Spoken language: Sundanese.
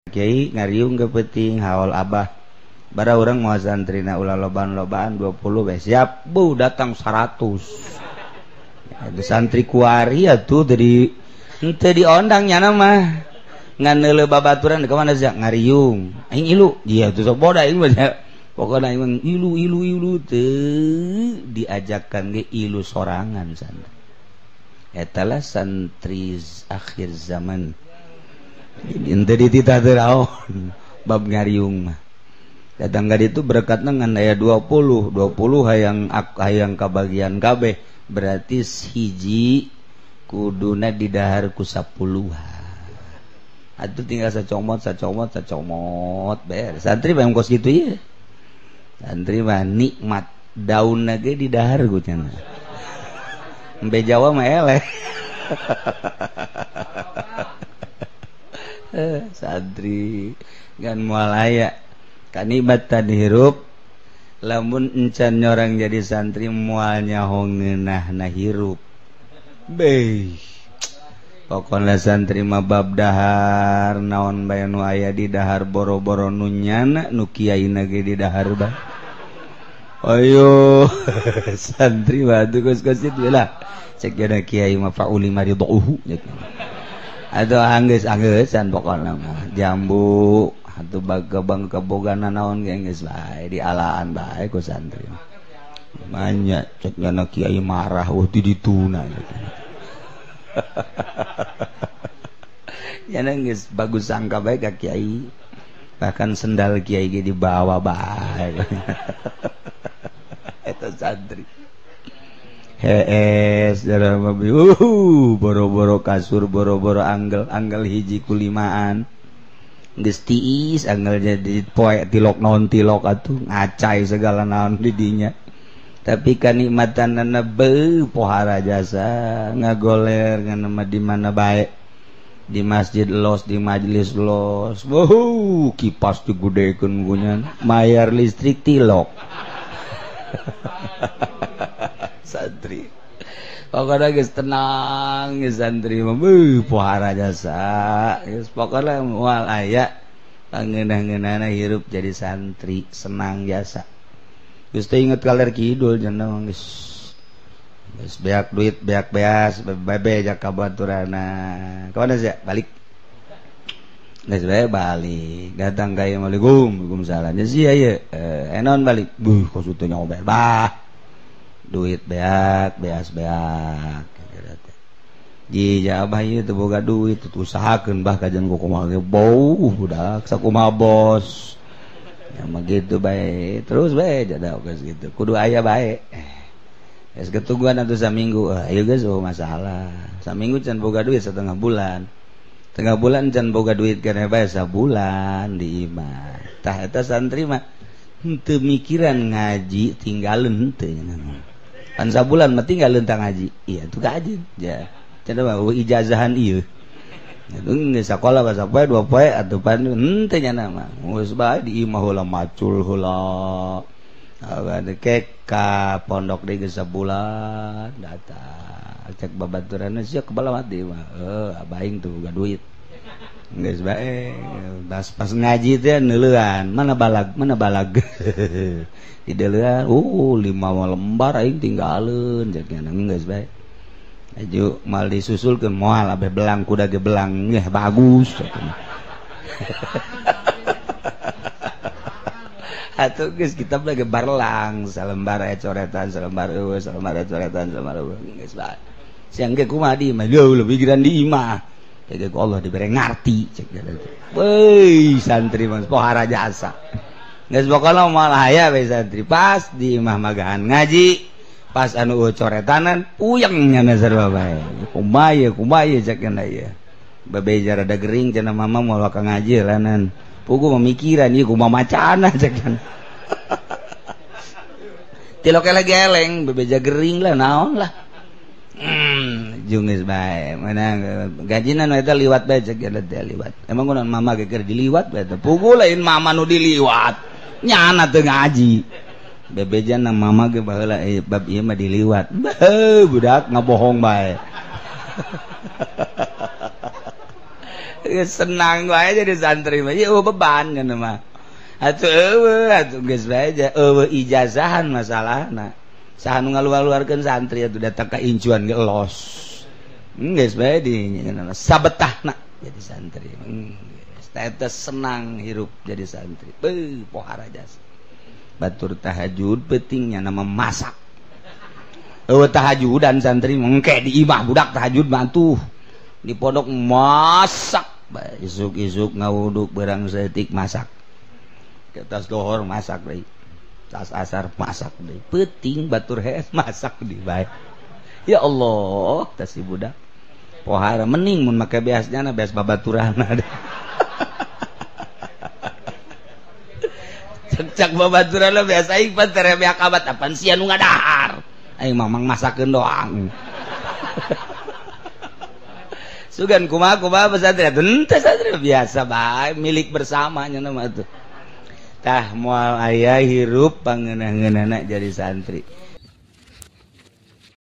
Kiai ngariung ke peuting haul abah. Bara urang moal santrina ulah loban-lobaan 20 we siap. Bu datang 100. Itu santri kuari atuh dari henteu diondang nyana mah. Ngan neuleuh babaturan ka mana sia ngariung. Aing ilu. Iya tuh sok boda aing mah. Pokona aing mah ilu ilu ilu teu diajakan ge ilu sorangan santri. Eta lah santri akhir zaman. Jadi dititah teu raon bab ngariung mah. Datang ka ditu berkatna ngan aya 20, 20 hayang kabagian kabeh. Berarti hiji kuduna didahar ku 10. Atuh tinggal sacomot sacomot sacomot beres. Santri mah kos kitu ieu. Santri mah nikmat daunna ge didahar ku cenah. Embe Jawa mah eleh. Santri gan moal aya kanikmatan hirup lamun encan nyorang jadi santri moal nyaho ngeunahna hirup. Beuh. Pokona santri mah bab dahar naon bae nu aya di dahar boro-boro nu nyana nu kiaina ge di dahar bae. Ayo santri mah atuh kos-kos kitu lah. Cek jana kiai mah fauli maridauhu. Atau anggeus-anggeussan pokona mah jambu atuh bagabang kabogana naon ge geus bae dialaan bae ku santri. Banyak cek jana kiai marah wah di dituna. Jana geus bagus sangka bae ka kiai. Bahkan sendal kiai ge dibawa bae. Eta santri. Hees darah boro-boro kasur boro-boro anggel-anggel hiji kulimaan. Geus tiis anggel jadi poe tilok naon tilok atuh ngacai segala naon di dinya. Tapi kanikmatanana beuh pohara jasa ngagoler ngan mah di mana bae. Di masjid los, di majelis los. Wuh, kipas digudekeun gunyan, mayar listrik tilok. Santri pokoknya geus tenang geus santri mah beuh pohara jasa geus pokokna moal aya pangeunah-ngeunahna hirup jadi santri senang jasa geus teu inget kaler kidul cenah geus geus beak duit beak beas bebe jak ka baturana ka mana sia balik geus bae balik datang ka ieu Waalaikum waalaikumsalam nya sia ieu enon balik beuh kos teu nyoba bah duit beak beas beak ji abah ieu teu boga duit usahakeun bah kajian ku kumaha ge bau budak sakumaha bos ya mah gitu bae terus bae jada geus gitu kudu aya bae geus ketungguan atuh saminggu ayo geus oh masalah saminggu can boga duit setengah bulan tengah bulan can boga duit kana bae sabulan di imah tah eta santri mah henteu mikiran ngaji tinggalin henteu nya. Pan sabulan mah tinggal tentang ngaji. Iya tuh kaji. Ya. Cenah mah ijazahan ieu. Itu geus sakola bahasa poe dua poe atuh pan henteu nya mah. Geus bae di imah heula macul heula. Ada kek ka pondok deui geus sabulan datang. Cek babaturanna sia kebala mati mah. Heuh abaing tuh boga duit. Geus bae pas ngaji teh neuleuan, mana balag, mana balag. Di deuleuan, 5 lembar aing tinggaleun cek nya geus bae. Aju mal disusulkeun moal abeh belang kuda ge belang yeh bagus cek. Atuh geus kitab lagi barlang salembar aya coretan salembar eueuh salembar aya coretan salembar eueuh geus bae. Siang ge kumaha di imah jauh lebih giran di imah. Cek Allah dibere ngarti cek weuy santri mah pohara jasa geus pokona moal aya we santri pas di imah magahan ngaji pas anu coretanan puyeng nya sarua bae kumaha ieu kumaha ieu cek nya ieu babe rada gering cenah mama moal ka ngaji lanan pugu memikiran ieu kumaha macana cek nya tilok lagi eleng bebeja gering lah naon lah jungis bae mana gajinan eta liwat bae cek teh liwat emang kunaon mama ge keur diliwat bae teh pugu lain mama nu diliwat nyana teu ngaji bebejan mama ge baheula bab ieu mah diliwat beuh budak ngabohong bae Senang wae jadi santri mah. Ieu beban cenah mah. Atuh eueuh atuh geus bae eueuh ijazahan masalahna. Saha nu ngaluar-luarkeun santri atuh datang ka incuan ge los. Geus bae di sabetahna jadi santri. Geus eta senang hirup jadi santri. Beuh pohara jasa. Batur tahajud pentingnya nama masak. Eueuh tahajudan santri mengke di imah budak tahajud bantuh. Di pondok masak, isuk-isuk ngawuduk berang setik masak. Ke tas dohor masak deui. Tas asar masak deui. Peuting batur hees masak deui bae. Ya Allah, tas si budak. Pohara mening mun make beasnya beas babaturanna. Cek babaturanna beas aing pan tere beak abat apan sia nu ngadahar. Aing mamang masakeun doang. Sugan kumaha kumaha pesantren henteu santri biasa bae milik bersama nya mah atuh. Tah moal aya hirup pangeunah-ngeunahna jadi santri.